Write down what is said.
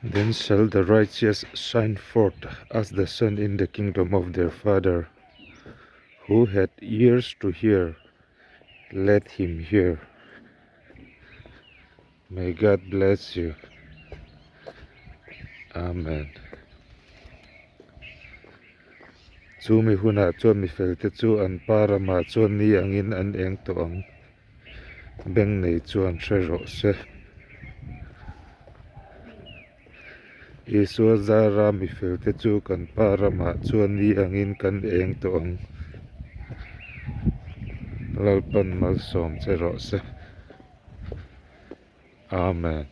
Then shall the righteous shine forth as the sun in the kingdom of their Father. Who hath ears to hear, let him hear. May God bless you. Amen. Chu mi hunah chuan mi felte chu an pa ramah chuan ni angin an eng tawh ang. Beng nei chuan hre rawh se. Isua zara mi felte chu kan pa ramah chuan ni angin kan eng tawh ang. Lalpan malsawm che rawh se. Amen.